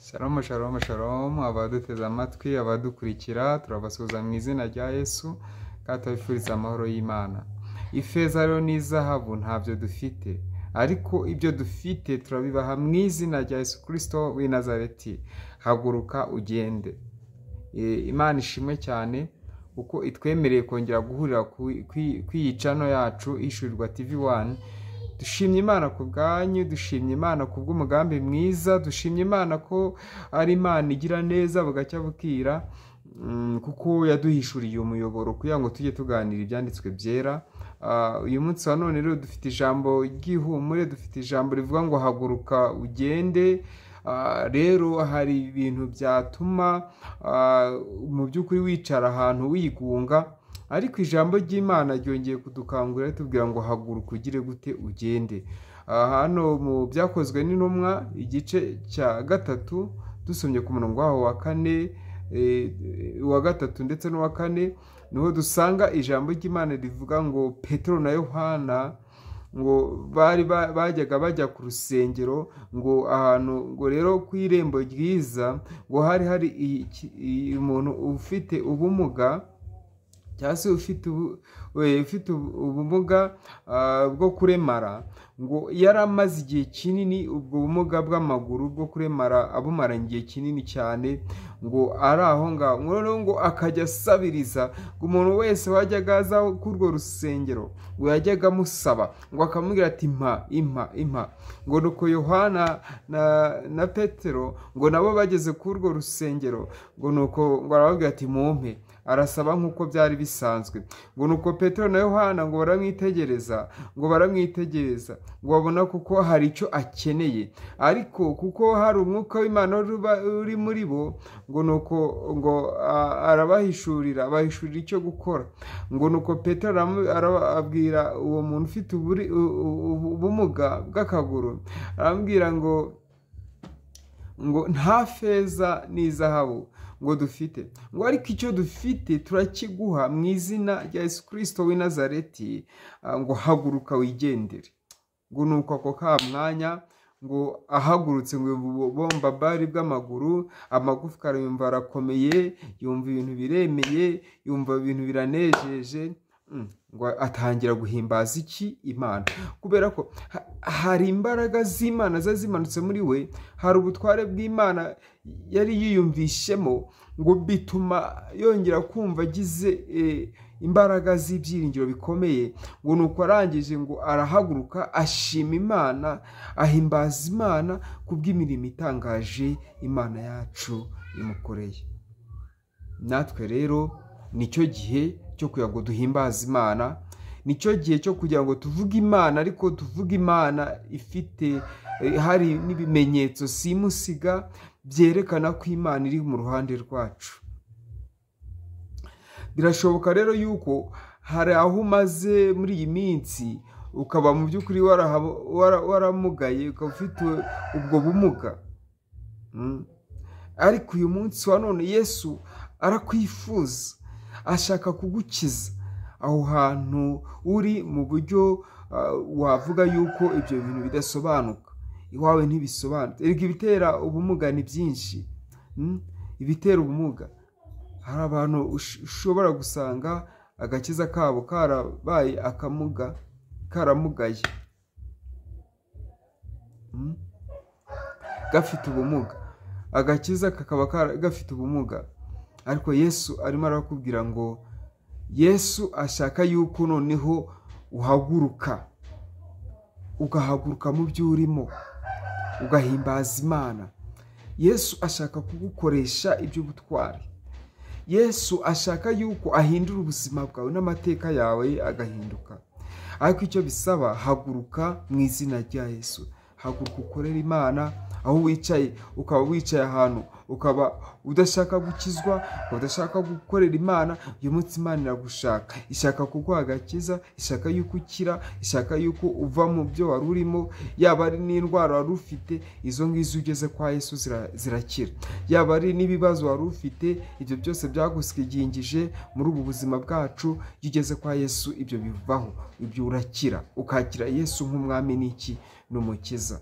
Shalom, shalom, shalom, abaduteze amatwi, abadukurikira, turabasuhuza mu izina rya Yesu, kandi tubifuriza amahoro y'Imana. Ifeza rero n'izahabu ntabyo dufite, ariko ibyo dufite turabibaha mu izina rya Yesu Kristo w'i Nazareti. Haguruka ugende. Imana ishimwe cyane kuko itwemereye kongera guhurira ku iyi channel yacu Ishurirwa TV 1. Dushimye Imana ku bwanyu, dushimye Imana ku bw'umugambi mwiza, dushimye Imana ko ari Imana igira neza bugacya bukira, kuko yaduhishuriye umuyoboro kugira ngo tujye tuganira ibyanditswe byera. Uyu munsi wa none rero dufite ijambo ry'ihumure, dufite ijambo rivuga ngo haguruka ugende. Rero hari ibintu byatuma mu by'ukuri wicara ahantu wigunga, ariko ijambo ry'Imana ryongeye kudukangurira ritubwira ngo haguruka ugire gute ugende. Hano mu byakozwe n'intumwa igice cya 3 dusomye ku murongo waho wa 4, wa 3 ndetse n'uwa 4, niho dusanga ijambo ry'Imana rivuga ngo Petero na Yohana ngo bari bajyaga bajya ku rusengero, ngo ahantu ngo rero ku irembo ryiza ngo hari hari umuntu ufite ubumuga cyangwa se ufite ubumuga bwo kuremara, ngo yaramaze igihe kinini ubwo bumuga bw'amaguru bwo kuremara abumaranye igihe kinini cyane, ngo ari aho ngaho, noneho ngo akajya asabiriza ngo umuntu wese wajyaga aza kuri urwo rusengero ngo yajyaga amusaba, ngo akamubwira ati mpa impa impa. Ngo nuko Yohana na Petero ngo nabo bageze kuri urwo rusengero, ngo nuko ngo arababwira ati mumpe, arasaba nk'uko byari bisanzwe. Ngo nuko Petero na Yohana ngo baramwitegereza, ngo baramwitegereza, ngo babona kuko hari icyo akeneye, ariko kuko hari umwuka w'Imana uri muri bo, ngo nuko ngo arabahishurira, abahishurira icyo gukora. Ngo nuko Petero arababwira uwo muntu ufite ubumuga bw'akaguru, arambwira ngo nta feza n'izahabu ngo dufite, ngo ariko icyo dufite turakiguha mu izina rya Yesu Kristo w'i Nazareti, ngo haguruka wigendere. Ngo nuko ako ka mwanya ngo ahagurutse, ngo ububombabari bw'amaguru, amagufwa yumva arakomeye, yumva ibintu biremeye, yumva ibintu biranejeje, ngo atangira guhimbaza iki Imana, kubera ko hari imbaraga z'Imana zazimanutse muri we, hari ubutware bw'Imana yari yiyumvishemo, ngo bituma yongera kumva agize imbaraga z'ibyiringiro bikomeye. Ngo nuko arangije ngo arahaguruka ashima Imana, ahimbaza Imana kubw'imirimo itangaje Imana yacu imukoreye. Natwe rero nicyo gihe cyo kugira ngo duhimbaze Imana, nicyo gihe cyo kugira ngo tuvuge Imana, ariko tuvuge Imana ifite hari n'ibimenyetso simusiga byerekana ko Imana iri mu ruhande rwacu. Birashoboka rero yuko hari aho umaze muri iyi minsi ukaba mu by'ukuri waramugaye, ukaba ufite ubwo bumuga, ariko uyu munsi wa none Yesu arakwifuza, ashaka kugukiza aho hantu uri mu buryo wavuga yuko ibyo bintu bidasobanuka, iwawe ntibisobanutse. Erega ibitera ubumuga ni byinshi, ibitera ubumuga hari abantu ushobora gusanga agakiza kabo karabaye akamuga, karamugaye, gafite ubumuga, agakiza kakaba gafite ubumuga. Ariko Yesu arimo arakubwira ngo Yesu ashaka yuko noneho uhaguruka, ugahaguruka mu byo urimo, ugahimbaza Imana. Yesu ashaka kugukoresha iby'ubutwari. Yesu ashaka yuko ahindura ubuzima bwawe n'amateka yawe agahinduka. Ariko icyo bisaba, haguruka mu izina rya Yesu. Haguruka ukorera Imana. Aho wicaye ukaba wicaye ahantu ukaba udashaka gukizwa, udashaka gukorera Imana, uyu munsi Imana iragushaka, ishaka kuguha agakiza, ishaka yuko ukira, ishaka yuko uva mu byo wari urimo, yaba ari n'indwara wari ufite, izo ngizo ugeze kwa Yesu zirakira, yaba ari n'ibibazo wari ufite, ibyo byose byagusigingije muri ubu buzima bwacu, iyo ugeze kwa Yesu ibyo bivaho, ibyo urakira, ukakira Yesu nk'umwami n'iki n'umukiza.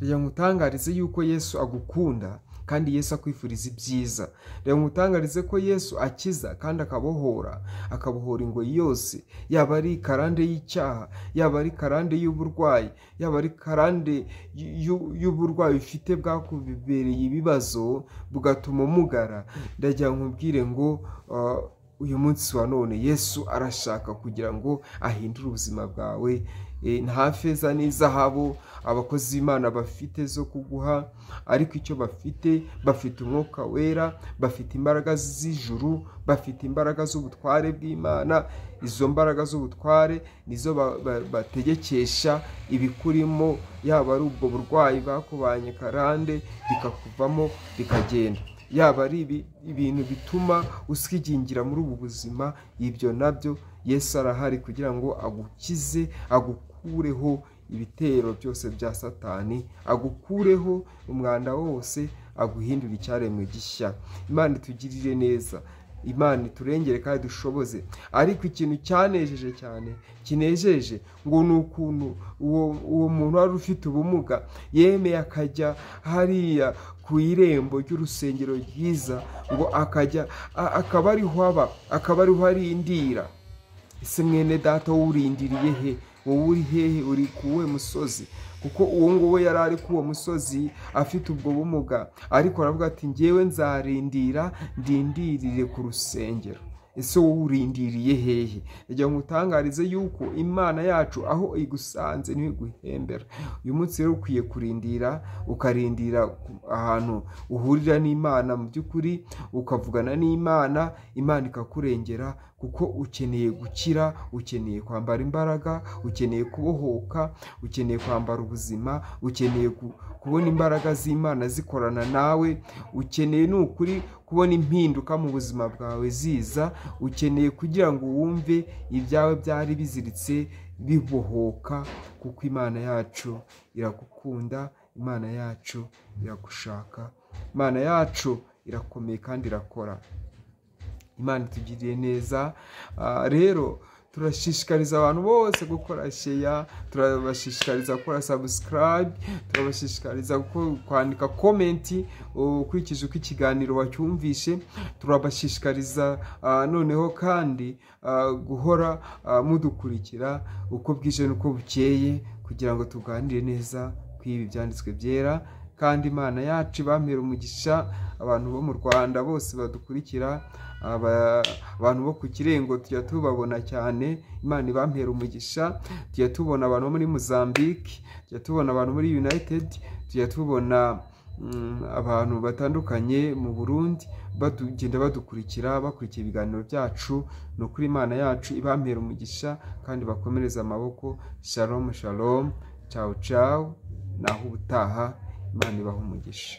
Reka ngutangarize yuko Yesu agukunda kandi Yesu akwifuriza ibyiza. Reka ngutangarize ko Yesu akiza kandi akabohora, akabohora ingoyi yose, yaba ari karande y'icyaha, yaba ari karande y'uburwayi, yaba ari karande y'uburwayi ufite bwakubereye ibibazo bugatuma umugara. Ndagira nkubwire ngo uyu munsi wa none Yesu arashaka kugira ngo ahindure ubuzima bwawe. Nta feza n'izahabu abakozi b'Imana bafite zo kuguha, ariko icyo bafite, bafite umwuka wera, bafite imbaraga z'ijuru, bafite imbaraga z'ubutware bw'Imana. Izo mbaraga z'ubutware nizo bategekesha ibikurimo, yaba ari ubwo burwayi bakubanye karande bikakuvamo bikagenda, yaba ari ibintu bituma usigingira muri ubu buzima, ibyo nabyo Yesu arahari kugira ngo agukize, agukureho ibitero byose bya Satani, agukureho umwanda wose, aguhindure icyaremwe gishya. Imana itugirire neza, Imana iturengere kandi dushoboze. Ariko ikintu cyanejeje cyane, kinejeje, ngo ni ukuntu uwo muntu wari ufite ubumuga yemeye akajya hariya ku irembo ry'urusengero ryiza, ngo akajya akaba ariho aba, akaba ariho arindira. Ese mwene data wowe urindiriye he? Wowe uri hehe? Uri kuwe musozi? Kuko uwo nguwo yari ari k'uwo musozi afite ubwo bumuga, ariko aravuga ati ngewe nzarindira, ndindirire ku rusengero. Ese wowe urindiriye hehe? Reka ngutangarize yuko Imana yacu aho igusanze niho iguhembera. Uyu munsi rero ukwiye kurindira, ukarindira ahantu uhurira n'Imana mu by'ukuri, ukavugana n'Imana, Imana ikakurengera, kuko ukeneye gukira, ukeneye kwambara imbaraga, ukeneye kubohoka, ukeneye kwambara ubuzima, ukeneye kubona imbaraga z'Imana zikorana nawe, ukeneye n'ukuri kubona impinduka mu buzima bwawe ziza, ukeneye kugira ngo wumve ibyawe byari biziritse bibohoka, kuko Imana yacu iragukunda, Imana yacu iragushaka, Imana yacu irakomeye kandi irakora. Imana itugiriye neza. Rero turashishikariza abantu bose gukora share, turabashishikariza gukora subscribe, turabashishikariza kwandika comment ukurikije uko ikiganiro wacyumvishe, turabashishikariza noneho kandi guhora mudukurikira uko bwije n'uko bukeye, kugira ngo tuganire neza kuri ibi byanditswe byera. Kandi Imana yacu ibampere umugisha, abantu bo mu Rwanda bose badukurikira, abantu bo ku Kirengo tujya tubabona cyane, Imana ibampere umugisha. Tujya tubona abantu bo muri Mozambique, tujya tubona abantu muri United, tujya tubona abantu batandukanye mu Burundi bagenda badukurikira, bakurikira ibiganiro byacu. Ni ukuri Imana yacu ibampere umugisha kandi bakomereze amaboko. Shalom shalom, ciao ciao, naho ubutaha. Imana ibahe umugisha.